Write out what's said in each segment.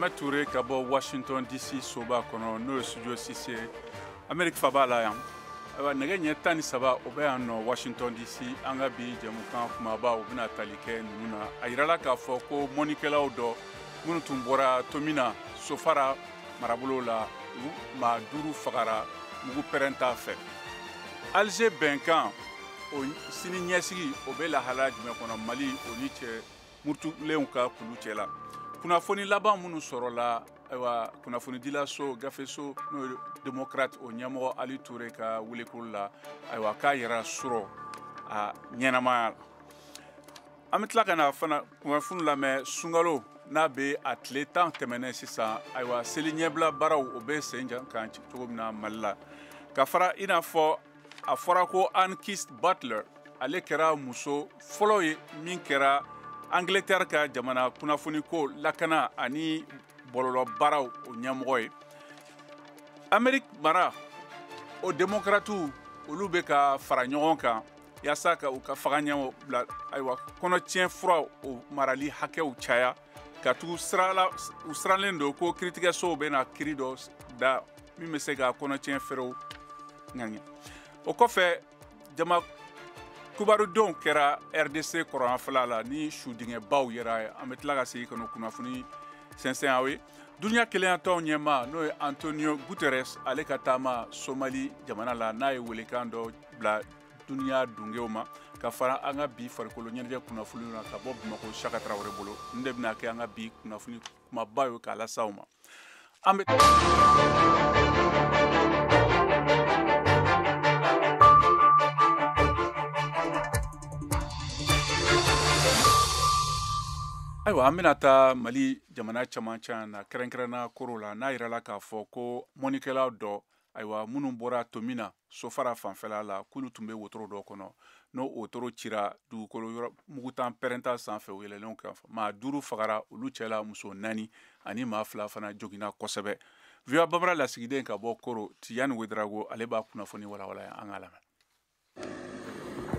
Mohamed Touré ka bɔ Washington DC soba kɔnɔ, n'o ye studio 6 ye, Amérique faba la yan. Ayiwa, nɛgɛ ɲɛ 13, o bɛ yan nɔ Washington DC. An ka bi jɛmukan kumaba, o bɛna tali kɛ ninnu na. A yirala k'a fɔ ko mɔnikɛlaw dɔ minnu tun bɔra Tomina Sofara marabolo la, u maa 5 fagara mugu pɛrɛnta fɛ. Alger bɛnkan, o sini ɲɛsigi, o bɛ lahalaya jumɛn kɔnɔ Mali o ni cɛ murutulenw ka kulu cɛ la? Kunnafoni laban minnu sɔrɔla, ayiwa, kunnafonidilaso gafeso, n'o ye Démocrate, o ɲɛmɔgɔ Ali Touré ka welekolo la, ayiwa, k'a yɛrɛ sɔrɔ a ɲɛnamaya la. An bɛ tila ka na fana kunnafoni lamɛn. Sunkalo n'a bɛ a tile 10 tɛmɛnen sisan, ayiwa, seli ɲɛbila baaraw, o bɛ sen kan cogo min na Mali la. Ka fara i n'a fɔ a fɔra ko Anne Keast Butler, ale kɛra muso fɔlɔ ye min kɛra Angleterre ka jamana kunnafoniko, lakana ani bɔlɔlɔ baaraw o ɲɛmɔgɔ ye. Amérique mara o démocratiw, olu bɛ ka fara ɲɔgɔn kan yaasa ka u ka faga ɲɛw bila, ayiwa, kɔnɔtiɲɛ fura o marali hakɛw caya, ka tugu sira u siranlen don ko kiiritigɛsow bɛna kiiri dɔ da min bɛ se ka kɔnɔtiɲɛ fɛɛrɛw ŋaɲa. O kɔfɛ, jama kibarudenw kɛra RDC kɔrɔnfɛla la ni sudingɛbaw yɛrɛ ye. An bɛ tila ka segin ka na kunnafoni sɛnsɛn aw ye. Duniya kelenyatɔn ɲɛmaa, n'o ye Antonio Guterres, ale ka taama Somali jamana la, n'a ye welekan dɔ bila duniya dungew ma. Ka fara an ka bi farikolo ɲɛnajɛ kunnafoni na ka bɔ Bamakɔ, Saka Tarawele bolo, nin de bɛna kɛ an ka bi kunnafoni kumaba ye k'a lase aw ma. An bɛ ayiwa, an bɛna taa Mali jamana camancɛ na, kɛrɛnkɛrɛnna Koro la, n'a yirala k'a fɔ ko mɔnikɛlaw dɔ, ayiwa, minnu bɔra Tomina Sofara fanfɛla la, k'olu tun bɛ wotoro dɔ kɔnɔ, n'o wotoro cira dugukolo yɔrɔ mugutan pɛrɛnta sanfɛ, o yɛlɛlenw kan, maa 5 fagara, olu cɛla muso 4 ani maa 2 fana joginna kosɛbɛ. VOA Bambara lasigiden ka bɔ Koro, Tiyani Wedrago, ale b'a kunnafoni walawala, an k'a lamɛn.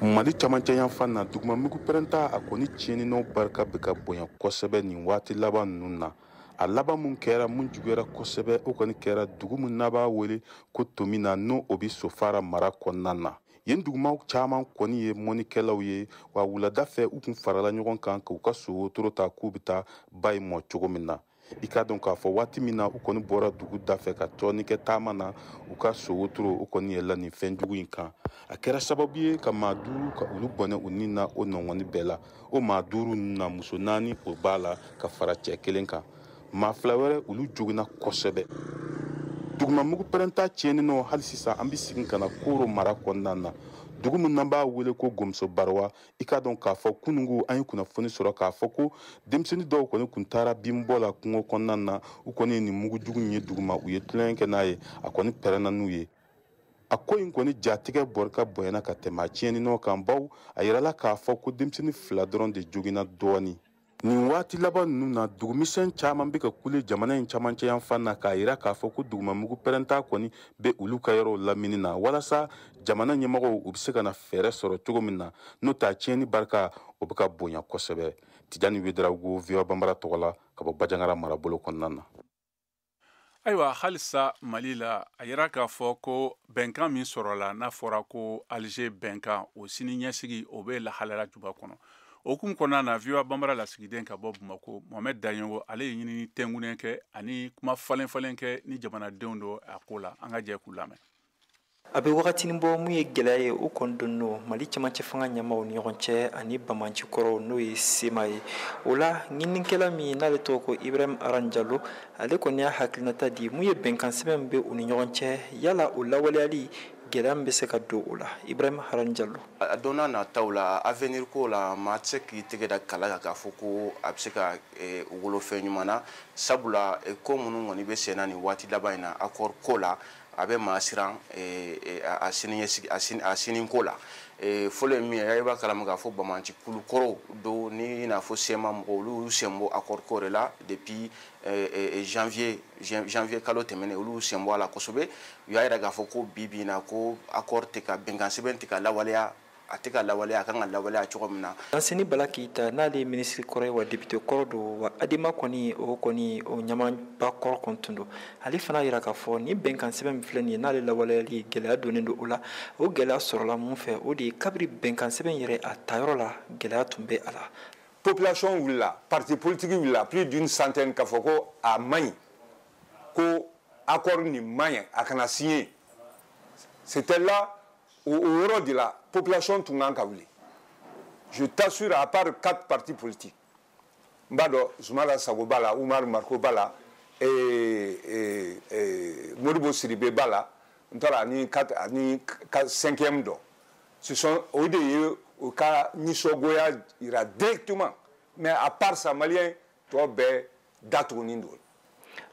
Mali camancɛ yanfan na, duguma mugu pɛrɛnta a kɔni tiɲɛninɔw barika bɛ ka bonya kosɛbɛ nin waati laban ninnu na. A laban mun kɛra, mun juguyara kosɛbɛ, o kɔni kɛra dugu min n'a b'a wele ko Tomina, n'o o bɛ Sofara mara kɔnɔna na. Yen dugumaw caman kɔni ye mɔnikɛlaw ye, wa wulada fɛ u kun farala ɲɔgɔn kan k'u ka so wotoro ta k'u bɛ taa ba in mɔ cogo min na. I k'a dɔn k'a fɔ waati min na u kɔni bɔra dugu da fɛ ka tɔni kɛ taama na, u ka so wotoro o kɔni yɛlɛla nin fɛn jugu in kan. A kɛra sababu ye ka maa 5 ka olu bɔnɛ u ni na o nɔngɔni bɛɛ la. O maa 5 ninnu na, muso 4 o b'a la ka fara cɛ kelen kan, maa 2 wɛrɛ olu joginna kosɛbɛ. Duguma mugu pɛrɛnta tiɲɛni nɔ, hali sisan an bɛ segin ka na Koro mara kɔnɔna na, dugu min n'an b'a wele ko Gomuso Bariwa. I k'a dɔn k'a fɔ kunungu an ye kunnafoni sɔrɔ k'a fɔ ko denmisɛnnin dɔw kɔni kun taara binbɔ la kungo kɔnɔna na. U kɔni ye nin mugujugu in ye duguma, u ye tulonkɛ kɛ n'a ye, a kɔni pɛrɛnna n'u ye. A ko in kɔni jatigɛ bɔrika bonyana ka tɛmɛ a tiɲɛni nɔ kan, bawo a yirala k'a fɔ ko denmisɛnnin 2 dɔrɔn de joginna dɔɔni. Nin waati laban ninnu na, dugumisɛn caman bɛ ka kule jamana in camancɛ yanfan na k'a yira k'a fɔ ko duguma mugu pɛrɛnta kɔni bɛ olu ka yɔrɔw lamini na, walasa jamana ɲɛmɔgɔw u bɛ se ka na fɛɛrɛ sɔrɔ cogo min na, n'o tɛ a tiɲɛni barika o bɛ ka bonya kosɛbɛ. Tijani Wedrago, VOA Bambara tɔgɔ la, ka bɔ Bajangara marabolo kɔnɔna na. Ayiwa, halisa Mali la, a yira k'a fɔ ko bɛnkan min sɔrɔla, n'a fɔra ko Alger bɛnkan, o sini ɲɛsigi, o bɛ lahalaya juba kɔnɔ. O hukumu kɔnɔna na, VOA Bambara lasigiden ka bɔ Bamakɔ, Mohamed Daɲogo, ale ye ɲinini tɛnkunnen kɛ ani kuma falen falen kɛ ni jamanadenw dɔ a ko la. An ka jɛ k'u lamɛn. A bɛ wagatinin bɔ, mun ye gɛlɛya ye, o kɔni don don Mali cɛmancɛ fanga ɲɛmaaw ni ɲɔgɔn cɛ ani banbaanci kɔrɔw, n'o ye CMA ye. O la, ɲininikɛla min n'ale tɔgɔ ko Ibrahim Aran Jalo, ale kɔni y'a hakilinata di mun ye bɛnkan sɛbɛn min bɛ u ni ɲɔgɔn cɛ, yala o lawaleyali gɛlɛya min bɛ se ka don o la. Ibrahim Aran Jalo. A don n'a nataw la, avenir ko la, maa tɛ se k'i tɛgɛ da kala kan k'a fɔ ko a bɛ se ka wolo fɛn ɲuman na, sabula ko minnu kɔni bɛ sen na nin waati laban in na accord ko la, a bɛ maa siran a sini ɲɛsigi, a sini ko la. Fɔlɔ ye min ye, i b'a kalama k'a fɔ banbaanci kulu kɔrɔw dɔw ni i n'a fɔ CMA mɔgɔw, olu y'u sen bɔ accord ko de la depuis janvier kalo tɛmɛnen, olu y'u sen bɔ a la kosɛbɛ. U y'a yira k'a fɔ ko bi bi in na ko accord tɛ ka, bɛnkan sɛbɛn tɛ ka lawaleya. a tɛ ka lawaleya a kan ka lawaleya cogo min na. Lansini Bala Keyita, n'ale ye minisiri kɔrɔ ye wa député kɔrɔ don, wa Adema kɔni o kɔni o ɲɛmaaba kɔrɔ kɔni tun don, ale fana yira k'a fɔ ni bɛnkan sɛbɛn min filɛ nin ye, n'ale lawaleyali gɛlɛya donnen don o la. O gɛlɛya sɔrɔla mun fɛ? O de ye kabiri bɛnkan sɛbɛn yɛrɛ a tayɔrɔ la, gɛlɛya tun bɛ a la. Population wulila, parti politique wulila, plus d'une centaine, k'a fɔ ko a man ɲi, ko accord nin man ɲi, a kana signer. C'était là, o yɔrɔ de la population tun kan ka wuli. Je t'assure, à part quatre partis politiques, n b'a dɔn Zumala Sago b'a la, Umar Mariko b'a la, et Modibo Sidibe b'a la, n t'a dɔn ani quatre ani cinquième dɔ, ce sont o de ye u ka nisɔngoya yira directement. Mais à part ça, malien tɔ bɛɛ datugunin don.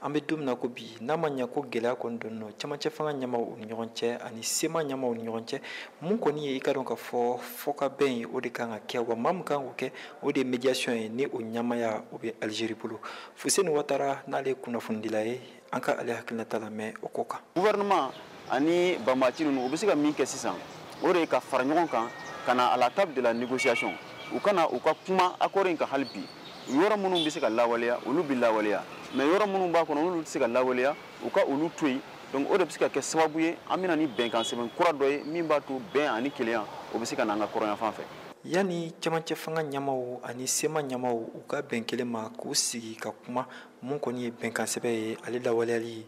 An bɛ don min na ko bi, n'a ma ɲɛ ko gɛlɛya kɔni don nɔ camancɛ fanga ɲɛmaw ni ɲɔgɔn cɛ ani CMA ɲɛmaw ni ɲɔgɔn cɛ, mun kɔni ye i ka dɔn k'a fɔ fɔkabɛn ye, o de kan ka kɛ. Wa maa min kan k'o kɛ, o de ye médiation ye, ni o ɲɛmaya o bɛ Algérie bolo. Fuseni Watara, n'ale ye kunnafonidila ye, an ka ale hakilinata lamɛn o ko kan. Gouvernement ani banbaanci ninnu, u bɛ se ka min kɛ sisan, o de ye ka fara ɲɔgɔn kan ka na à la table de la négociation, u kana u ka kuma accord in kan. Hali bi, yɔrɔ minnu bɛ se ka lawaleya, olu bɛ lawaleya, mais yɔrɔ minnu b'a kɔnɔ, n'olu tɛ se ka lawaleya, u ka olu to yen. Donc o de bɛ se ka kɛ sababu ye an bɛna ni bɛnkan sɛbɛn kura dɔ ye min b'a to bɛn ani kelenya o bɛ se ka na an ka kɔrɔnya fan fɛ. Yanni camancɛ fanga ɲɛmaw ani CMA ɲɛmaw u ka bɛn kelen ma k'u sigi ka kuma, mun kɔni ye bɛnkan sɛbɛn ye, ale lawaleyali,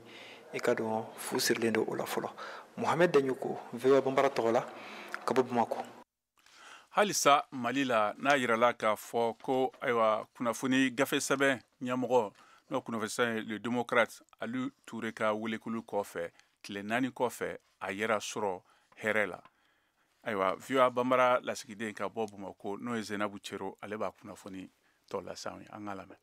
i ka dɔn fu sirilen don o la fɔlɔ. Mohamed Daɲoko, VOA Banbara tɔgɔ la, ka bɔ Bamakɔ. Halisa Mali la, n'a yirala k'a fɔ ko ayiwa, kunnafoni gafe sɛbɛn ɲɛmɔgɔ, n'o kunnafoni sɛbɛn Le Démocrate, Aliou Touré ka welekulu kɔfɛ, tile 4 kɔfɛ, a yɛrɛ sɔrɔ hɛrɛ la. Ayiwa, VOA Banbara lasigiden ka bɔ Bamakɔ, n'o ye Zenabu Cero, ale b'a kunnafoni tɔ lase an ye. An k'a lamɛn.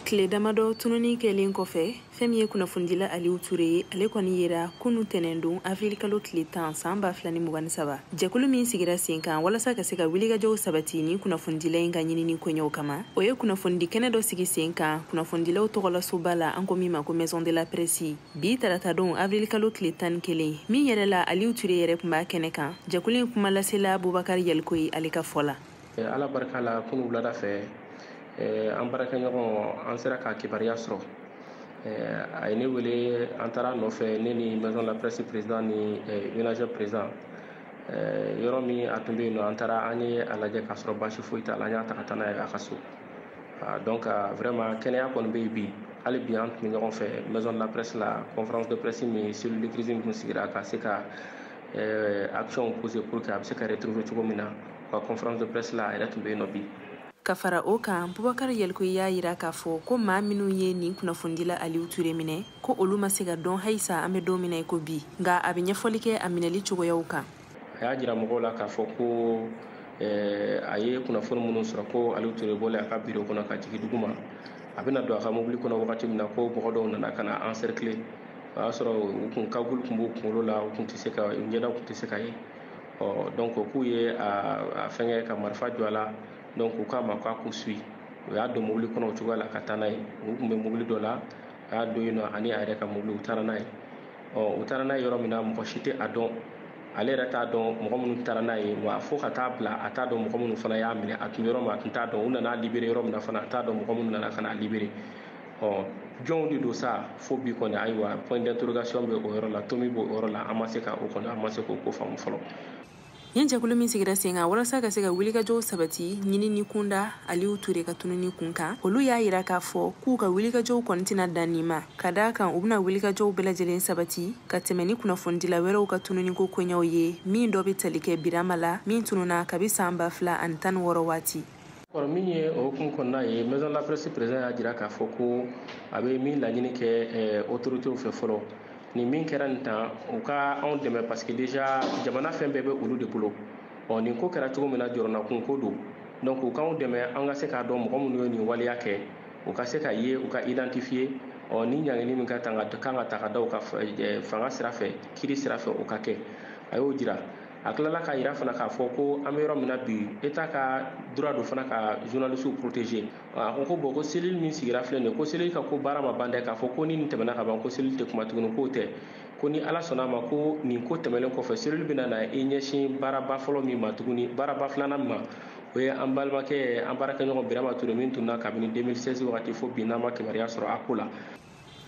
Tile damadɔ tununi kɛlen kɔfɛ, fɛn min ye kunnafonidila Aliou Touré ye, ale kɔni yera kunu tɛnɛndon, avril kalo tile 10, san 2023. Jɛkulu min sigira sen kan walasa ka se ka wulikajɔw sabati ni kunnafonidila in ka ɲinini koɲɛw kama, o ye kunnafonidi kɛnɛ dɔ sigi sen kan kunnafonidilaw tɔgɔlasoba la, an ko min ma ko Maison de la Presse, bi taratadon, avril kalo tile 11, min yɛrɛ la Aliou Touré yɛrɛ tun b'a kɛnɛ kan. Jɛkulu in kumalasela Bubakari Yalikoyi, ale ka fɔ la. Ala barika la, kunu wulada fɛ, an baarakɛɲɔgɔn, an sera k'a kibaruya sɔrɔ. A ye ne wele, an taara nɔfɛ, ne ni Maison de la Presse président ni UNAG président, yɔrɔ min a tun bɛ yen nɔ. An taara, an ye a lajɛ k'a sɔrɔ baasi foyi t'a la, an y'a ta ka taa n'a ye a ka so. Donc vraiment, kɛnɛya kɔni bɛ yen bi. Hali bi, an tun bɛ ɲɔgɔn fɛ Maison de la Presse la, conférence de presse min cellule de crise min tun sigira ka se ka action poser pour que a bɛ se ka retrouver cogo min na, u ka conférence de presse la, a yɛrɛ tun bɛ yen nɔ bi. Ka fara o kan, Bubakari Yalikoyi y'a yira k'a fɔ ko maa minnu ye nin kunnafonidila Aliou Touré minɛ, ko olu ma se ka dɔn halisa an bɛ don min na i ko bi, nka a bɛ ɲɛfɔli kɛ a minɛli cogoyaw kan. A y'a jira mɔgɔw la k'a fɔ ko a ye kunnafoni minnu sɔrɔ ko Aliou Touré bɔlen a ka biro kɔnɔ ka jigin dugu ma, a bɛna don a ka mobili kɔnɔ wagati min na, ko mɔgɔ dɔw nana ka na encercler. O y'a sɔrɔ u kun cagoule tun b'u kunkolo la, u kun tɛ se ka, u ɲɛda tun tɛ se ka ye. Ɔ donc k'u ye a fɛngɛ ka marifa jɔ a la. Donc u k'a ma k'a k'u suit, u y'a don mobili kɔnɔ o cogoya la ka taa n'a ye. U tun bɛ mobili dɔ la, a y'a don yen nɔ ani a yɛrɛ ka mobili, u taara n'a ye. Ɔ u taara n'a ye yɔrɔ min na, mɔgɔ si tɛ a dɔn, ale yɛrɛ t'a dɔn mɔgɔ minnu taara n'a ye, wa fo ka taa bila a t'a dɔn mɔgɔ minnu fana y'a minɛ. A tun bɛ yɔrɔ min, a tun t'a dɔn. U nana libéré yɔrɔ min na fana, a t'a dɔn mɔgɔ minnu nana ka na libéré. Ɔ jɔnw de don sa? Fo bi kɔni, ayiwa, point d'interrogation bɛ o yɔrɔ la, tomi b'o yɔrɔ la. An ma se ka o kɔni, an ma se k'o ko faamu fɔlɔ. Nin jɛkulu min sigira sen kan walasa ka se ka wulikajɔw sabati ɲinini kunda Aliou Touré ka tununi kun kan, olu y'a yira k'a fɔ k'u ka wulikajɔw kɔni tɛna dan nin ma, ka d'a kan u bɛna wulikajɔw bɛɛ lajɛlen sabati ka tɛmɛ ni kunnafonidila wɛrɛw ka tununiko koɲɛw ye, min dɔ bɛ tali kɛ Birama la, min tununa kabi san 2016 waati. Kɔrɔ min ye o hukumu kɔnɔna ye, Maison de la Presse président y'a jira k'a fɔ ko a bɛ min laɲini kɛ autorités fɛ fɔlɔ, ni min kɛra nin tan, u ka anw dɛmɛ, parce que déjà jamana fɛn bɛɛ bɛ olu de bolo. Ɔ nin ko kɛra cogo min na, jɔrɔnakun ko don. Donc u k'anw dɛmɛ, an ka se k'a dɔn mɔgɔ minnu ye nin waleya kɛ, u ka se ka ye, u ka identifier. Ɔ ni ɲangili min ka kan ka ta ka da u ka fanga sira fɛ, kiiri sira fɛ, o ka kɛ. A y'o jira. A tilala k'a yira fana k'a fɔ ko an bɛ yɔrɔ min na bi, État ka droit don fana ka journalistes protéger. A ko bon, ko cellule min sigira filɛ nin ye, ko cellule ka ko baara ma ban dɛ, k'a fɔ ko ni nin tɛmɛna ka ban ko cellule tɛ kuma tuguni, k'o tɛ, ko ni Ala sɔnna a ma, ko nin ko tɛmɛnen kɔfɛ, cellule bɛna na i ɲɛsin baaraba fɔlɔ min ma tuguni, baaraba filanan min ma, o ye an balimakɛ, an baarakɛɲɔgɔn Birama Ture min tunna kabini 2016 wagati fo bi, n'an ma kibaruya sɔrɔ a ko la.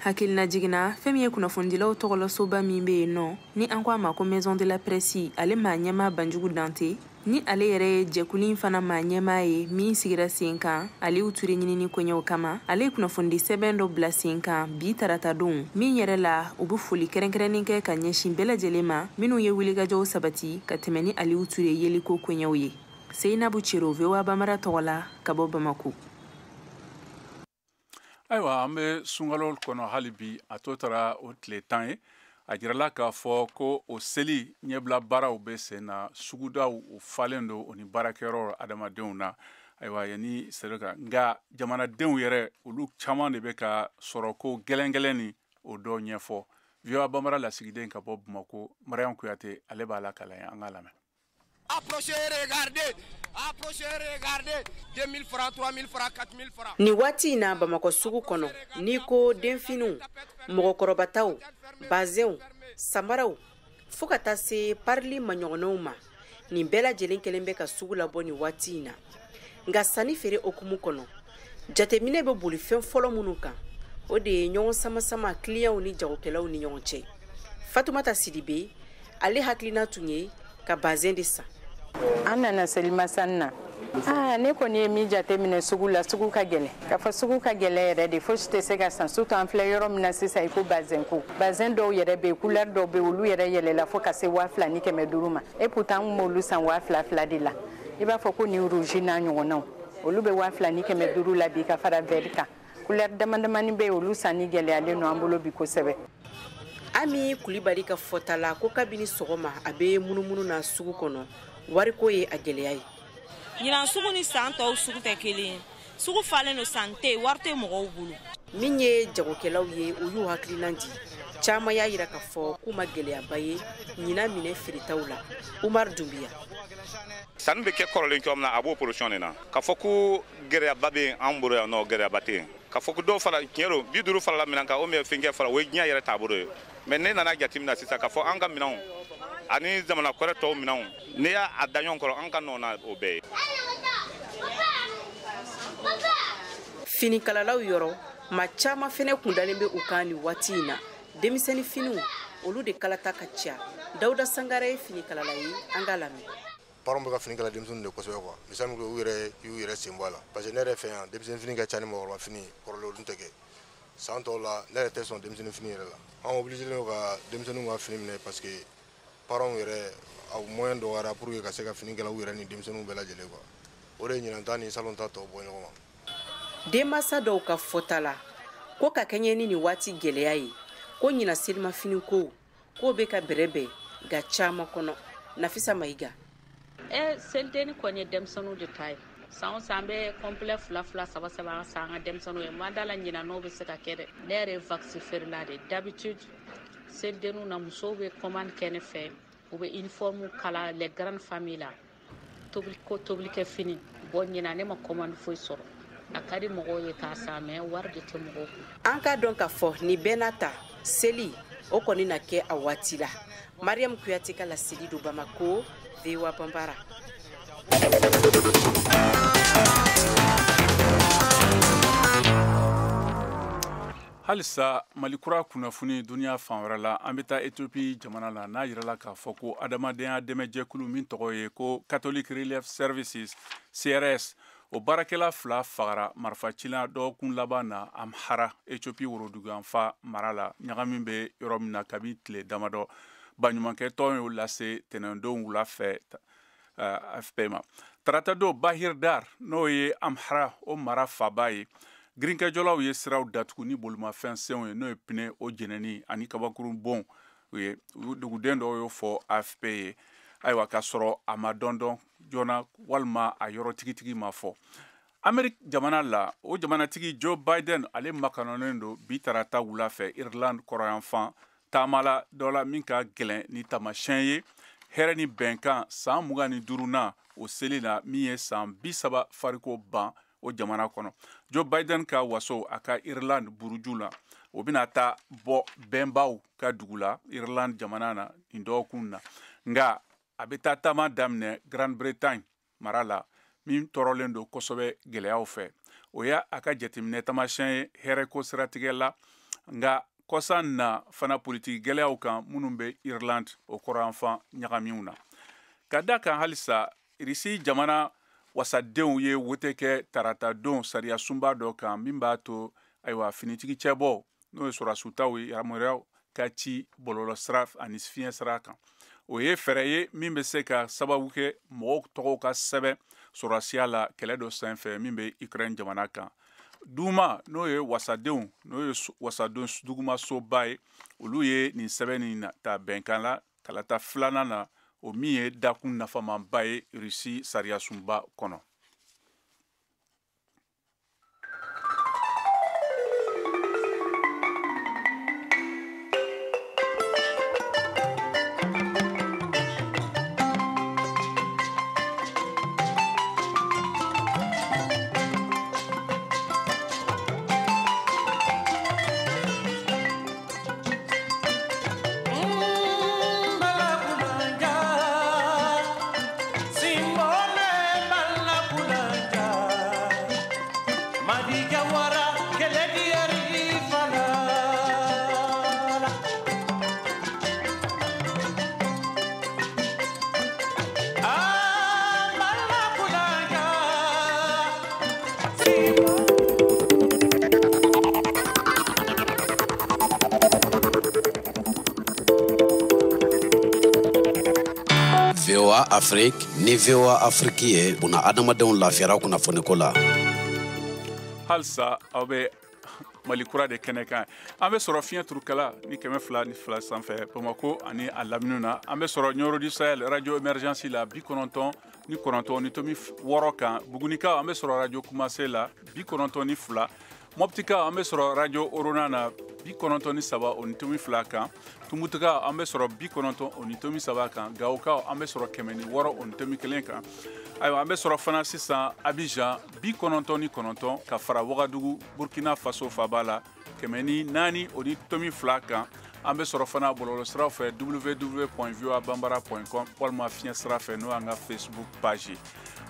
Hakilina jiginna, fɛn min ye kunnafonidilaw tɔgɔlasoba min bɛ yen nɔ, ni an ko a ma ko Maison de la Presse, ale maa ɲɛmaa Banjugu Dante, ni ale yɛrɛ ye jɛkulu in fana maa ɲɛmaa ye min sigira sen kan Aliyu Ture ɲinini koɲɛw kama, ale ye kunnafonidi sɛbɛn dɔ bila sen kan bi tarata don min yɛrɛ la, u bɛ foli kɛrɛnkɛrɛnnen kɛ ka ɲɛsin bɛɛ lajɛlen ma minnu ye wulikajɔw sabati ka tɛmɛ ni Aliyu Ture yeliko koɲɛw ye. Seyinabu Cero, VOA Bambara tɔgɔ la ka bɔ Bamako. Ayiwa, an bɛ sunkalo kɔnɔ hali bi, a tɔ taara o tile 10 ye. A jirala k'a fɔ ko o seli ɲɛbila baaraw bɛ sen na, sugudaw o falen don o ni baarakɛyɔrɔ adamadenw na. Ayiwa, yanni sɛbɛn kan, nka jamanadenw yɛrɛ, olu caman de bɛ ka sɔrɔ ko gɛlɛn gɛlɛn ni o dɔ ɲɛfɔ. VOA Bambara lasigiden ka bɔ Bamako, Mariam Kuyate, ale b'a la kalan, an k'a lamɛn. Approchez, regardez. Approchez, regardez. 2000 francs, 3000 francs, 4000 francs. Nin waati in na Bamakɔ sugu kɔnɔ, n'i ko denfiniw, mɔgɔkɔrɔbataw, bazɛnw, samaraw, fo ka taa se parili maɲɔgɔnnaw ma, nin bɛɛ lajɛlen kɛlen bɛ ka sugu labɔ nin waati in na. Nka sanni feere hokumu kɔnɔ, jateminɛ bɛ boli fɛn fɔlɔ minnu kan, o de ye ɲɔgɔn sama-sama kiliyanw ni jagokɛlaw ni ɲɔgɔn cɛ. Fatumata Sidibe, ale hakilina tun ye ka bazɛn de san. An nana selimasani na. Aa, ne kɔni ye min jate minɛ sugu la, sugu ka gɛlɛn. K'a fɔ sugu ka gɛlɛn yɛrɛ de, fosi tɛ se ka san, surtout an filɛ yɔrɔ min na sisan, i ko bazɛn ko. Bazɛn dɔw yɛrɛ bɛ yen, couleur dɔw bɛ yen, olu yɛrɛ yɛlɛla fo ka se 2500 ma. Et pourtant an kun b'olu san 2000 de la. I b'a fɔ ko nin rouge n'a ɲɔgɔnnaw, olu bɛ 2500 la bi ka fara vert kan. Couleur dama damani bɛ yen, olu sanni gɛlɛyalen don an bolo bi kosɛbɛ. Ami Kulibali ka fɔta la, ko kabini sɔgɔma a bɛ munumunu na sugu kɔnɔ, wariko ye a gɛlɛya ye. Ɲinan sugu ni san tɔw sugu tɛ kelen ye, sugu falen don, san tɛ yen, wari tɛ mɔgɔw bolo. Min ye jagokɛlaw ye, u y'u hakilina di. Caman y'a yira k'a fɔ k'u ma gɛlɛyaba ye ɲinan minɛ feeretaw la. Umar Dunbiya. Sanni bɛ kɛ kɔrɔlen cogo min na, a b'o position de na. K'a fɔ ko gɛlɛyaba bɛ an bolo yan nɔ, gɛlɛyaba tɛ yen. K'a fɔ ko dɔw fara, tiɲɛ don, 50 farala minɛn kan, o min ye fɛnkɛ fara, o ye diɲɛ yɛrɛ taabolo ye. Mais ne nana jateminɛ sisan k'a fɔ an ka minɛnw ani jamana kɔrɛ tɔw minɛnw, n'i y'a da ɲɔgɔn kɔrɔ, an ka nɔ na o bɛɛ ye. Finikalalaw yɔrɔ, maa caman fɛnɛ kundalen bɛ u kan nin waati in na. Denmisɛnnin finiw, olu de kalata ka ca. Dawuda Sangare ye finikalala ye, an k'a lamɛn. Parents bɛ ka fini kala denmisɛnninw de kosɛbɛ quoi. Misali min u yɛrɛ y'u yɛrɛ sen bɔ a la, parce que ne yɛrɛ fɛ yan, denmisɛnnin fini ka ca ni mɔgɔkɔrɔba fini ye, kɔrɔlen olu tɛ kɛ. San tɔw la, ne yɛrɛ tɛ sɔn denmisɛnnin fini yɛrɛ la. An obligé don ka denmisɛnninw ka fini minɛ, parce que parents yɛrɛ a moyen dɔgɔyara pour que ka se ka fini kala u yɛrɛ ni denmisɛnninw bɛɛ lajɛlen quoi. O de ye ɲinan ta ni salon ta tɔ bɔ ɲɔgɔn ma. Denmansa dɔw ka fɔta la, ko ka kɛɲɛ ni nin waati gɛlɛya ye, ko ɲinan selimafini ko k'o bɛ ka bɛrɛbɛn nka caman kɔnɔ. Nafisa Mayiga. Selideni kɔni ye denmisɛnninw de ta ye. San o san, an bɛ complet fila fila, saba saba san an ka denmisɛnninw ye. Ma da la ɲinan n'o bɛ se ka kɛ dɛ. Ne yɛrɛ ye wax feerela de. D'habitude, selidenw na, musow bɛ commande kɛ ne fɛ, u bɛ uniforme kala, les grandes familles la, tobili ko, tobilikɛ fini. Bon, ɲinan ne ma commande foyi sɔrɔ. A ka di mɔgɔw ye k'a san, mais wari de tɛ mɔgɔw kun. An k'a dɔn k'a fɔ nin bɛɛ n'a ta, seli o kɔni na kɛ a waati la. Mariam Kuyate ka laseli don Bamako, VOA Bambara. Halisa Mali kura kunnafoni, duniya fan wɛrɛ la, an bɛ taa Ethiopie jamana la, n'a yirala k'a fɔ ko adamadenya dɛmɛjɛkulu min tɔgɔ ye ko Catholic Relief Services, CRS, o baarakɛla fila fagara marifacila dɔgɔkun laban na Amhara, Ethiopie woroduguyanfan mara la, ɲagami bɛ yɔrɔ min na kabi tile damadɔ. Baɲumankɛ tɔn y'o lase tɛnɛndon wula fɛ AFP ma. Tarata don, Bahir Dar, n'o ye Amhara o mara faba ye, girinkɛjɔlaw ye siraw datugu ni bolimafɛn senw ye, n'o ye pneu o jeneni ani kabakurun bon ye, duguden dɔw y'o fɔ AFP ye. Ayiwa, k'a sɔrɔ a ma dɔn dɔn joona walima a yɔrɔ tigitigi ma fɔ. Ameriki jamana la, o jamanatigi Joe Biden, ale makɔnɔnen don bi tarata wula fɛ Irlande kɔrɔyanfan taama la dɔ la min ka gɛlɛn ni taamasiyɛn ye. Hɛrɛ ni bɛnkan san 25nan o seli la, min ye san 30 fariko ban o jamana kɔnɔ. Joe Biden ka waso a ka Irlande buruju la, o bɛna taa bɔ bɛnbaw ka dugu la Irlande jamana na nin dɔgɔkun na. Nka a bɛ taa taama daminɛ Grande-Bretagne mara la, min tɔɔrɔlen don kosɛbɛ gɛlɛyaw fɛ. O y'a a ka jateminɛ taamasiyɛn ye hɛrɛko siratigɛ la, nka kɔsa na fana politiki gɛlɛyaw kan minnu bɛ Irlande o kɔrɔnfan ɲagamiw na. Ka da kan halisa, Irisi jamana wasadenw ye wote kɛ tarata don sariya sunba dɔ kan min b'a to ayiwa finitigi cɛbɔ, n'o ye sɔrɔdasiw ye, yamaruyaw ka ci bɔlɔlɔ sira ani fiɲɛ sira kan. O ye fɛɛrɛ ye min bɛ se ka sababu kɛ mɔgɔw tɔgɔw ka sɛbɛn sɔrɔdasiya la kɛlɛ dɔ sanfɛ min bɛ Ukraine jamana kan. Duma, n'o ye wasadenw, n'o ye wasaden dugumasoba ye, olu ye nin sɛbɛn nin ta bɛnkan la kalata filanan na, o min ye dakun nafamanba ye Rusi sariyasunba kɔnɔ. VOA Afrique ni VOA Afrique ye buna adamadenw lafiyara kunnafoniko la. Halisa aw bɛ Mali kura de kɛnɛ kan. An bɛ sɔrɔ fiɲɛ turukala ni 202 sanfɛ Bamako ani a lamini na. An bɛ sɔrɔ Nioro du Sahel radio émergence la 99.6 kan. Bugunikaw, an bɛ sɔrɔ radio Kumase la 92. Moptikaw, an bɛ sɔrɔ radio Orona na 93.2 kan. Tumutukaw, an bɛ sɔrɔ 90.3 kan. Gawokaw, an bɛ sɔrɔ 106.1 kan. Ayiwa, an bɛ sɔrɔ fana sisan Abidjan 99 ka fara Wagadugu Burkina Faso faba la 104.2 kan. An bɛ sɔrɔ fana bɔlɔlɔsiraw fɛ www.voabambara.com walima fiɲɛ sira fɛ, n'o y'an ka Facebook page ye.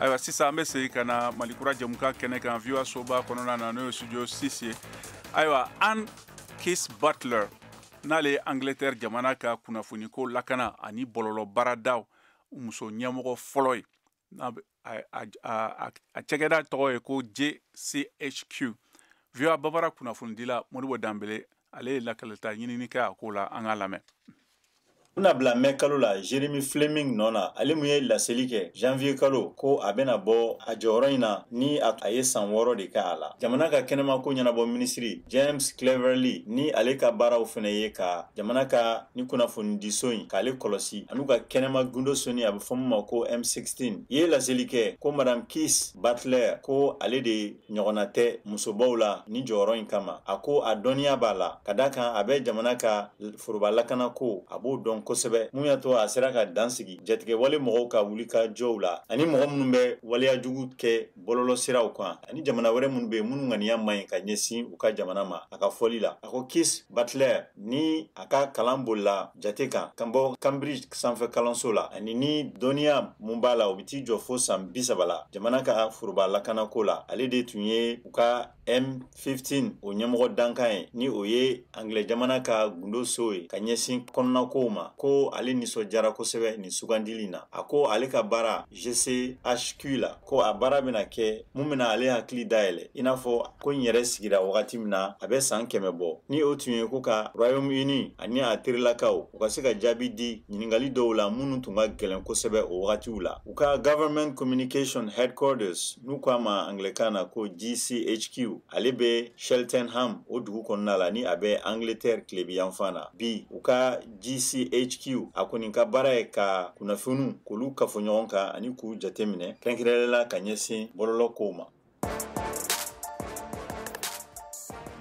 Ayiwa, sisan an bɛ segin ka na Mali kura jɛmukan kɛnɛ kan VOA soba kɔnɔna na, n'o ye studio 6 ye. Ayiwa, Anne Keith Butler, n'ale ye Angleterre jamana ka kunnafoniko lakana ani bɔlɔlɔ baaradaw muso ɲɛmɔgɔ fɔlɔ ye, a cakɛda tɔgɔ ye ko JCHQ. VOA Bambara kunnafonidila Modibo Danbele, ale ye lakalita ɲinini kɛ a ko la, an k'a lamɛn. Bɛna bila mɛ kalo la Jeremy Fleming nɔ na, ale mun ye laseli kɛ janvier kalo ko a bɛna bɔ a jɔyɔrɔ in na ni a ye san 6 de kɛ a la. Jamana ka kɛnɛmako ɲɛnabɔ minisiri James Cleverly, ni ale ka baaraw fana ye ka jamana ka ni kunnafonidiso in k'ale kɔlɔsi an'u ka kɛnɛma gundo soni, a bɛ fɔ min ma ko M16, ye laseli kɛ ko Madame Keith Butler ko ale de ɲɔgɔnna tɛ musobaw la ni jɔyɔrɔ in kama. A ko a dɔnniya b'a la ka d'a kan a bɛ jamana ka foroba lakanako a b'o dɔn kosɛbɛ, mun y'a to a sera ka dan sigi jatigɛwale mɔgɔw ka wuli ka jɔw la ani mɔgɔ minnu bɛ waleya jugu kɛ bɔlɔlɔ siraw kan ani jamana wɛrɛ minnu bɛ yen minnu ŋaniya man ɲi ka ɲɛsin u ka jamana ma. A ka fɔli la, a ko Keith Butler ni a ka kalan bolila jate kan ka bɔ Cambridge sanfɛ kalanso la ani ni dɔnniya mun b'a la o bɛ t'i jɔ fo san 30 la jamana ka foroba lakanako la. Ale de tun ye u ka M15 o ɲɛmɔgɔ dankan ye, ni o ye Angilɛ jamana ka gundo so ye ka ɲɛsin kɔnɔnakow ma. Ko ale nisɔndiyara kosɛbɛ nin sugandili na. A ko ale ka baara GCHQ la, ko a baara bɛna kɛ mun bɛna ale hakili dayɛlɛ, i n'a fɔ ko n yɛrɛ sigira wagati min na a bɛ san 100 bɔ, ni o tun ye ko ka Royaume-Uni ani a terilakaw u ka se ka jaabi di ɲininkali dɔw la minnu tun ka gɛlɛn kosɛbɛ o wagatiw la. U ka Government Communication Headquarters, n'u k'a ma anglais-kan na ko GCHQ, ale bɛ Cheltenham o dugu kɔnɔna la ni a bɛ Angleterre tilebiyanfan na. Bi u ka GCHQ a kɔni ka baara ye ka kunnafoniw k'olu kafo ɲɔgɔn kan ani k'u jateminɛ kɛrɛnkɛrɛnnenya la ka ɲɛsin bɔlɔlɔ kow ma.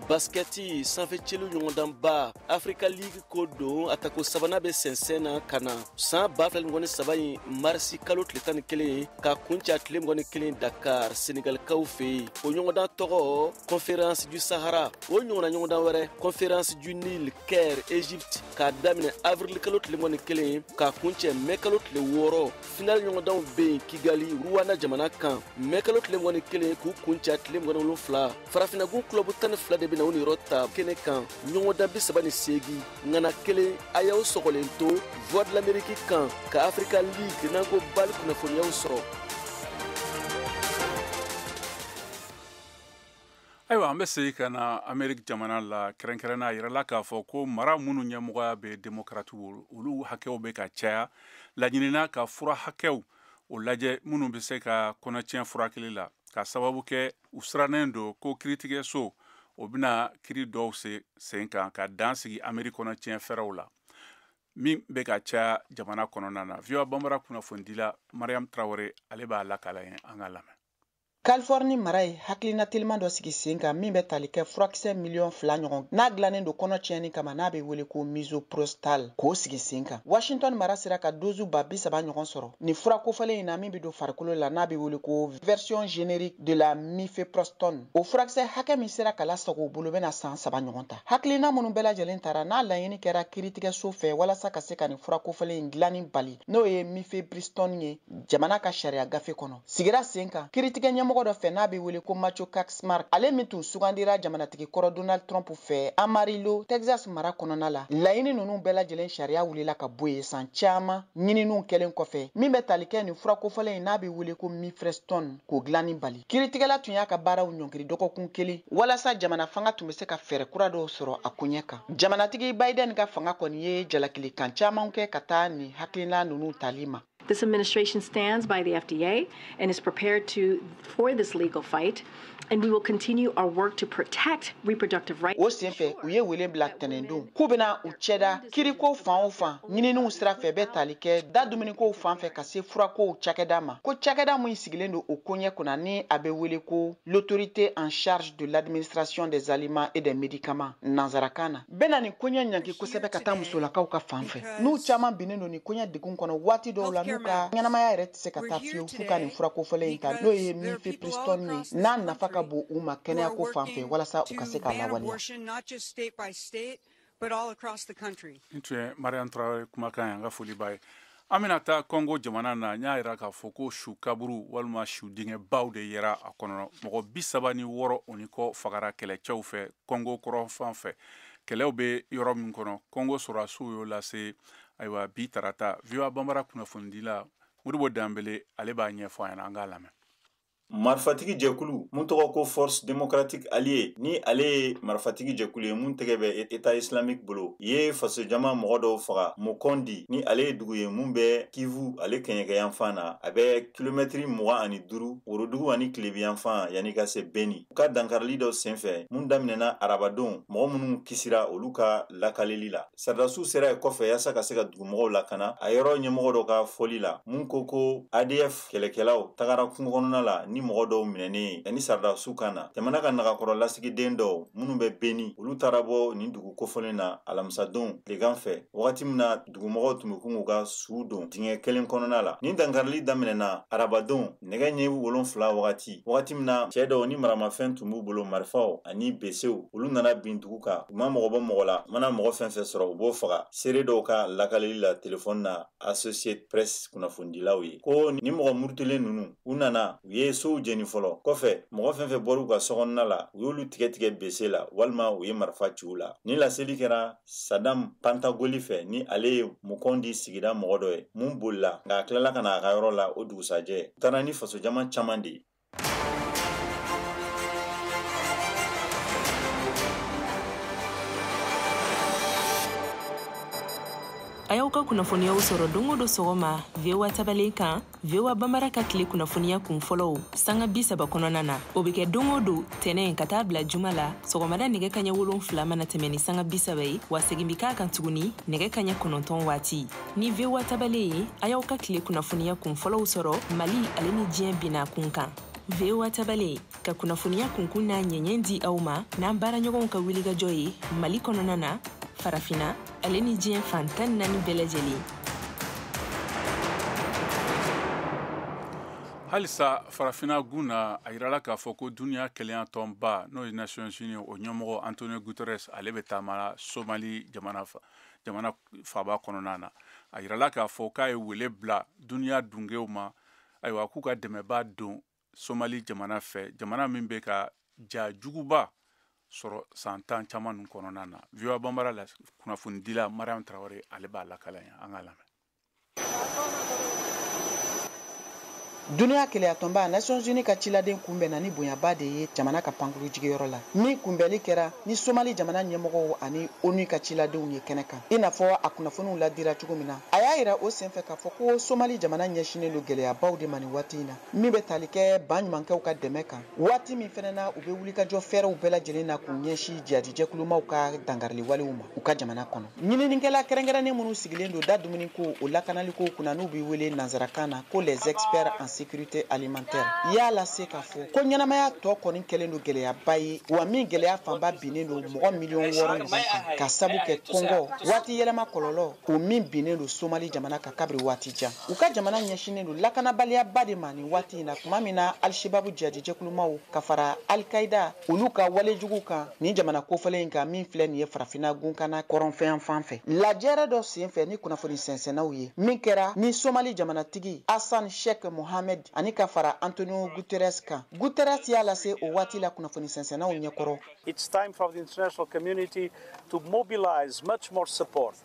Baskɛti sanfɛcelu ɲɔgɔndanba Africa League ko don, a tako sabanan bɛ sɛnsɛn na ka na san 2023 in marisi kalo tile 11 ka kuncɛ tile 21 Dakar, Senegalikaw fɛ yen. O ɲɔgɔndan tɔgɔ Conférence du Sahara. O ɲɔgɔnna ɲɔgɔndan wɛrɛ Conférence du Nil, Caire, Égypte, k'a daminɛ avril kalo tile 21 k'a kuncɛ mai kalo tile 6. Final ɲɔgɔndanw bɛ yen Kigali, Rwanda jamana kan, mai kalo tile 21 k'u kuncɛ tile 27. Farafinnagun club 12 de bɛna u niyɔrɔ ta kɛnɛ kan, ɲɔgɔndan 38 ŋana kelen. A y'aw sɔgɔlen to Voix de l'Amérique kan ka Africa League n'an ko BAL kunnafoniyaw sɔrɔ. Ayiwa, an bɛ segin ka na Ameriki jamana la. Kɛrɛnkɛrɛnna, a yirala k'a fɔ ko mara minnu ɲɛmɔgɔya bɛ démocrate bolo, olu hakɛw bɛ ka caya. Laɲinina ka fura hakɛw o lajɛ minnu bɛ se ka kɔnɔtiɲɛ furakɛli la, ka sababu kɛ u sirannen don ko kiiritigɛso o bɛna kiri dɔw se sen kan ka dan sigi Ameriki kɔnɔtiɲɛ fɛɛrɛw la min bɛ ka caya jamana kɔnɔna na. VOA Banbara kunnafonidila Mariam Traoré, ale b'a lakala ye, an ka lamɛn. Californie mara ye hakilina teliman dɔ sigi sen kan min bɛ tali kɛ furakisɛ 2 miliyɔn ɲɔgɔn n'a dilannen don kɔnɔ tiɲɛni kama, n'a bɛ wele ko misoprostol, k'o sigi sen kan. Washington mara sera ka dozu 30 000 ɲɔgɔn sɔrɔ nin fura kofɔlen in na min bɛ don farikolo la, n'a bɛ wele ko version générique de la mifepristone. O furakisɛ hakɛ min sera ka lasago u bolo, bɛna san 3 ɲɔgɔn ta. Hakilina minnu bɛɛ lajɛlen tara n'a laɲini kɛra kiiritigɛso fɛ walasa ka se ka nin fura kofɔlen in dilanni bali, n'o ye mifepristone ye, jamana ka sariya gafe kɔnɔ, sigira sen kan kiiritigɛ ɲɛmɔgɔ dɔ fɛ n'a bɛ wele ko Matthew Kacsmaryk, ale min tun sugandira jamanatigi kɔrɔ Donald Trump fɛ Amarillo, Texas mara kɔnɔna la. Laɲini ninnu bɛɛ lajɛlen sariya wulila ka bɔ yen san caman ɲininiw kɛlen kɔfɛ min bɛ tali kɛ nin fura kofɔlen in n'a bɛ wele ko mifepristone k'o dilanni bali. Kiiritigɛla tun y'a ka baaraw ɲɔngiri dɔgɔkun kelen walasa jamana fanga tun bɛ se ka fɛɛrɛ kura dɔw sɔrɔ a koɲɛ kan. Jamanatigi Biden ka fanga kɔni ye jalakilikan caman kɛ ka taa nin hakilina ninnu tali ma. This administration stands by the FDA and is prepared for this legal fight, and we will continue our work to protect reproductive rights. O senfɛ, u ye wele bila tɛnɛndon k'u bɛna u cɛda kiriko fan o fan ɲininiw sira fɛ bɛ tali kɛ da dumunikow fan fɛ ka se furakow cakɛda ma, ko cakɛda min sigilen don o koɲɛ kunna ni a bɛ wele ko l'autorité en charge de l'administration des aliments et des médicaments nanzarakan na, bɛna nin koɲɛ ɲangi kosɛbɛ ka taa musolakaw ka fan fɛ, n'u caman binnen don nin koɲɛ degun kɔnɔ waati dɔw la, n'u ka ɲɛnamaya yɛrɛ tɛ se ka taa fiyewu f'u ka nin furako fɔlen in ta, n'o ye mifepristone ye, n'a nafa ka bon u ma kɛnɛyako fan fɛ, walasa u ka se k'a lawaleya. Nin tun ye Mariam Traoré kumakan ye, an ka foli b'a ye. An bɛna taa Kɔngo jamana na. N y'a yira k'a fɔ ko su kaburu walima su dingɛbaw de yera a kɔnɔ. Mɔgɔ 36 o ni kɔ fagara kɛlɛcɛw fɛ Kɔngo kɔrɔn fan fɛ, kɛlɛw bɛ yɔrɔ min kɔnɔ. Kɔngo sɔrɔdasiw y'o lase ayiwa bi tarata. VOA Banbara kunnafonidila Modibo Danbele, ale b'a ɲɛfɔ an ɲɛna, an k'a lamɛn. Marifatigi jɛkulu mun tɔgɔ ko Force démocratique alliée, ni ale ye marifatigi jɛkulu ye mun tɛgɛ bɛ État islamique bolo, ye fasojama mɔgɔ dɔw faga Mukondi, ni ale ye dugu ye mun bɛ Kivu ale kɛɲɛkɛyanfan na, a bɛ kilomɛtiri 25 worodugu ani tilebiyanfan yanni ka se Beni. U ka dankarili dɔ senfɛ mun daminɛna arabadon, mɔgɔ minnu kisira olu ka lakaleli la, sɔrɔdasiw sera yen kɔfɛ yaasa ka se ka dugumɔgɔw lakana. A yɔrɔ ɲɛmɔgɔ dɔ ka fɔli la, mun ko ADF kɛlɛkɛlaw tagara kungo kɔnɔna la ni mɔgɔ dɔw minɛnen yanni sɔrɔdasiw ka na. Jamana ka nagakɔrɔ lasigiden dɔw minnu bɛ Beni, olu taara bɔ nin dugu kofɔlen na alamisadon tilegan fɛ, wagati min na dugumɔgɔw tun bɛ kun k'u ka suw don dingɛ kelen kɔnɔna la. Nin dankarili daminɛna arabadon nɛgɛ ɲɛ 7 wagati, wagati min na cɛɛ dɔw ni maramafɛn tun b'u bolo, marifaw ani besew, olu nana bin dugu kan. U ma mɔgɔ bɔ mɔgɔ la, u mana mɔgɔ fɛn fɛn sɔrɔ, u b'o faga. Seere dɔw ka lakaleli la telefɔni na Associated Press kunnafonidilaw ye ko ni mɔgɔ murutilen ninnu, u nana, u ye sow jeni fɔlɔ, kɔfɛ mɔgɔ fɛn fɛn bɔr'u ka sokɔnɔna la, u y'olu tigɛ tigɛ bese la walima u ye marifa ci u la. Ni laseli kɛra Sadam Pantagoli fɛ, ni ale ye Mukondi sigida mɔgɔ dɔ ye mun bolila, nka a tilala ka na a ka yɔrɔ la o dugusajɛ. U taara ni fasojama caman de ye. A y'aw ka kunnafoniyaw sɔrɔ don o don sɔgɔma VOA tabalen kan, VOA Banbara ka tile kunnafoniya kun fɔlɔw sanga 30 kɔnɔna na. O bɛ kɛ don o don tɛnɛ ka taa bila juma la, sɔgɔmada nɛgɛ kaɲɛ 7 mana tɛmɛ ni sanga 30 ye, wa segin bi k'a kan tuguni nɛgɛ kaɲɛ 9 waati. Ni VOA tabalen ye, a y'aw ka tile kunnafoniya kun fɔlɔw sɔrɔ Mali ale ni diɲɛ bina kun kan. VOA tabale ka kunnafoniya kunkun n'a ɲɛɲɛ di aw ma n'an baaraɲɔgɔnw ka wulikajɔ ye Mali kɔnɔna na, Farafinna ale ni diɲɛ fan 14 bɛɛ lajɛlen. Halisa Farafinna gun na, a yirala k'a fɔ ko duniya kelenya tɔnba, n'o ye Nations Unies, o ɲɛmɔgɔ Antonio Guterres, ale bɛ taama Somali jamana faaba kɔnɔna na. A yirala k'a fɔ k'a ye wele bila duniya dungew ma, ayiwa, k'u ka dɛmɛba don Somali jamana fɛ, jamana min bɛ ka ja juguba sɔrɔ san 10 caman ninnu kɔnɔna na. VOA Banbara la kunnafonidila Mariam Traoré, ale b'a lakala yan, an k'a lamɛn. Duniya keleya tɔnba Nations Unies ka ciladen kunbɛnna ni bonyaba de ye jamana ka pankuru jigiyɔrɔ la, min kunbɛnli kɛra ni Somali jamana ɲɛmɔgɔw ani ONU ka ciladenw ye kɛnɛ kan. I n'a fɔ a kunnafoniw ladira cogo min na, a y'a yira o senfɛ k'a fɔ ko Somali jamana ɲɛsinnen don gɛlɛyabaw de ma nin waati in na, min bɛ tali kɛ baɲumankɛw ka dɛmɛ kan, waati min fɛnɛ na u bɛ wulikajɔ fɛɛrɛw bɛɛ lajɛlen na k'u ɲɛsin jihadijɛkulumaw ka dangariliwalew ma u ka jamana kɔnɔ. Ɲininikɛla kɛrɛnkɛrɛnnen minnu sigilen don da dumuniko o lakanaliko kunna, n'u bɛ wele nanzarakan na ko les experts en sécurité alimentaire, y'a lase k'a fɔ ko ɲɛnamaya tɔ kɔni kɛlen don gɛlɛyaba ye, wa min gɛlɛya fanba binnen don mɔgɔ miliyɔn 6 ɲɔgɔn kan, ka sabu kɛ kɔngɔ, waati yɛlɛma kɔlɔlɔ, o min binnen don Somali jamana kan kabiri waati jan. U ka jamana ɲɛsinnen don lakanabaliyaba de ma nin waati in na, tuma min na Alshababu jihadijɛkulumaw ka fara Alkaïda olu ka walejugu kan nin jamana kofɔlen in kan, min filɛ nin ye Farafinna gunkana kɔrɔnfɛn fan fɛ. Lajɛrɛ dɔ sen fɛ ni kunnafoni sɛnsɛnnaw ye, min kɛra ni Somali jamanatigi Hassan Sheikh Mohamed ani ka fara Antonio Guterres kan, Guterres y'a lase o waati la kunnafoni sɛnsɛnnaw ɲɛkɔrɔ. It's time for the international community to mobilize much more support.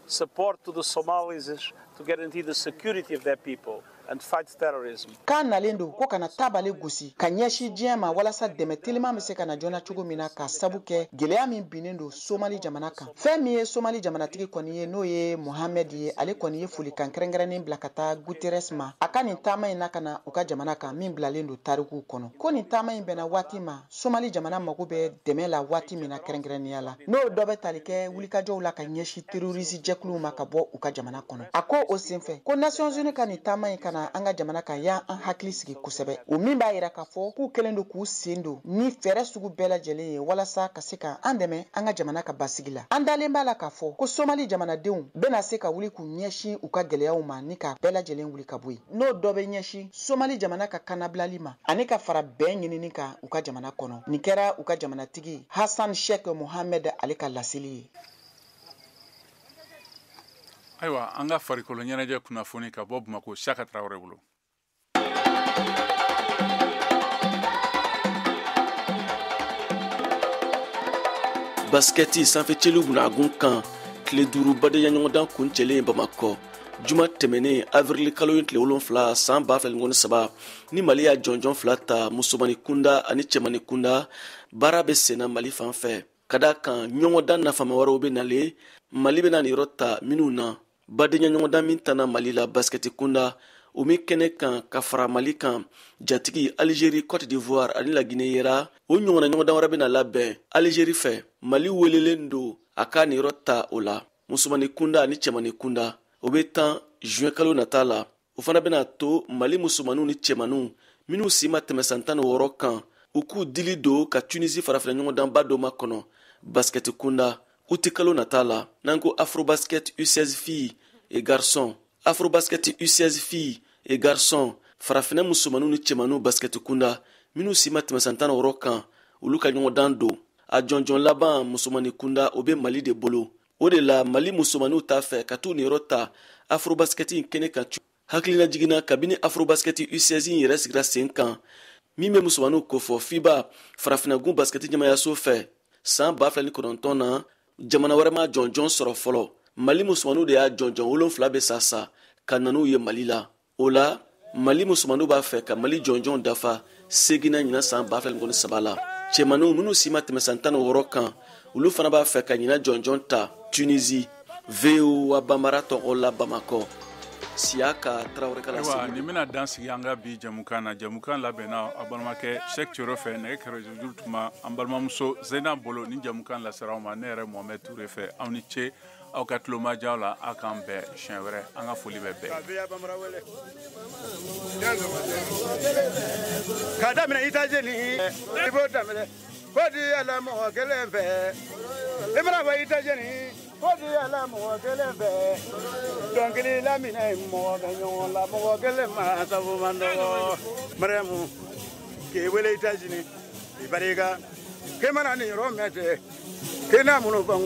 Support to the Somalis to guarantee the security of their people and fight terrorism. K'a nalen don ko kana tabale gosi ka ɲɛsin diɲɛ ma walasa dɛmɛ teliman bɛ se ka na joona cogo min na, ka sabu kɛ gɛlɛya min binnen don Somali jamana kan. Fɛn min ye Somali jamanatigi kɔni ye, n'o ye Mohamed ye, ale kɔni ye folikan kɛrɛnkɛrɛnnen bila ka taa Guterres ma a ka nin taama in na ka na u ka jamana kan, min bilalen don tarikuw kɔnɔ, ko nin taama in bɛnna waati ma Somali jamana mago bɛ dɛmɛ la waati min na kɛrɛnkɛrɛnnenya la, n'o dɔ bɛ tali kɛ wulikajɔw la ka ɲɛsin terroriste jɛkuluw ma ka bɔ u ka jamana kɔnɔ. A ko o senfɛ ko Nations Unies ka nin taama in ka na an ka jamana kan y'an an hakili sigi kosɛbɛ, o min b'a yira k'a fɔ k'u kɛlen don k'u sen don ni fɛɛrɛ sugu bɛɛ lajɛlen ye walasa ka se ka an dɛmɛ an ka jamana ka basigi la. An dalen b'a la k'a fɔ ko Somali jamanadenw bɛna se ka wuli k'u ɲɛsin u ka gɛlɛyaw ma ni ka bɛɛ lajɛlen wuli ka bɔ yen, n'o dɔ bɛ ɲɛsin Somali jamana ka kanabilali ma ani ka fara bɛn ɲinini kan u ka jamana kɔnɔ. Nin kɛra u ka jamanatigi Hassan Sheikh Mohamed ale ka laseli ye. Ayiwa, an ka farikolo ɲɛnajɛ kunnafoni ka bɔ Bamako, Saka Tarawele bolo. Basikɛti sanfɛ cɛliw bunagun kan, tile 5 badenya ɲɔgɔndan kuncɛlen Bamakɔ juma tɛmɛnen, avril kalo ye tile 7 san 2023, ni Mali y'a jɔnjɔn fila ta musomani kunda ani cɛmani kunda. Baara bɛ senna Mali fan fɛ ka da kan ɲɔgɔndan nafama wɛrɛw bɛ nalen, Mali bɛna nin yɔrɔ ta minnu na. Badenya ɲɔgɔndan min tana Mali la basikɛti kunda, o min kɛnɛ kan ka fara Mali kan, jatigi Algérie, Côte d'Ivoire ani Laginɛ yera, o ɲɔgɔnna ɲɔgɔndan wɛrɛ bɛna labɛn Algérie fɛ. Mali welelen don a ka nin yɔrɔ ta o la musomani kunda ani cɛmani kunda, o bɛ tan juin kalo nata la. O fana bɛna to Mali musomaniw ni cɛmaniw minnu si ma tɛmɛ san 16 kan, u k'u dili don ka Tunisie farafinna ɲɔgɔndanba dɔ makɔnɔ basikɛti kunda uti kalo nata la. N'an ko Afrobasket U16 filles et garçons, Afrobasket U16 filles et garçons, farafinna musomaniw ni cɛmaniw basikɛti kunda minnu si ma tɛmɛ san 16 kan, olu ka ɲɔgɔndan don. A jɔnjɔn laban musomani kunda, o bɛ Mali de bolo. O de la Mali musomaniw t'a fɛ ka t'u niyɔrɔ ta Afrobasket in kɛnɛ kan. Hakilina jiginna kabini Afrobasket U16 in yɛrɛ sigira sen kan, min bɛ musomaniw kofɔ FIBA farafinnagun basikɛti ɲɛmayaso fɛ san 2009 na, jamana wɛrɛ ma jɔnjɔn sɔrɔ fɔlɔ. Mali musomaniw de y'a jɔnjɔn 7 bɛ sa sa ka na n'u ye Mali la. O la Mali musomaniw b'a fɛ ka Mali jɔnjɔn dafa seginna ɲinan san 2023 la. Cɛmaniw minnu si ma tɛmɛ san 16 kan, olu fana b'a fɛ ka ɲinan jɔnjɔn ta Tunisie. VOA Bambara tɔgɔ la Bamakɔ. Siyaka Tarawele ka laseli. Ayiwa, nin bɛna dan sigi an ka bi jɛmukan na. Jɛmukan labɛnna a balimakɛ Sɛk Cero fɛ, nɛgɛ kɛrɛjuru tun bɛ an balimamuso Zena bolo. Ni jɛmukan lasera aw ma ne yɛrɛ Mohamɛd Ture fɛ. Aw ni ce aw ka tulomajaw la. Aw k'an bɛn siɲɛ wɛrɛ. An ka foli bɛ bɛɛ. K'a daminɛ États-Unis, i b'o daminɛ ko di yala mɔgɔ kelen fɛ, i mana bɔ États-Unis ko di yala mɔgɔ kelen fɛ, dɔnkili laminɛ mɔgɔ bɛ ɲɔgɔn la, mɔgɔ kelen ma sabu man dɔgɔ. Mariyamu k'e wele États-Unis, i barika k'e mana nin yɔrɔ mɛn ten, k'e n'a minnu fɔ.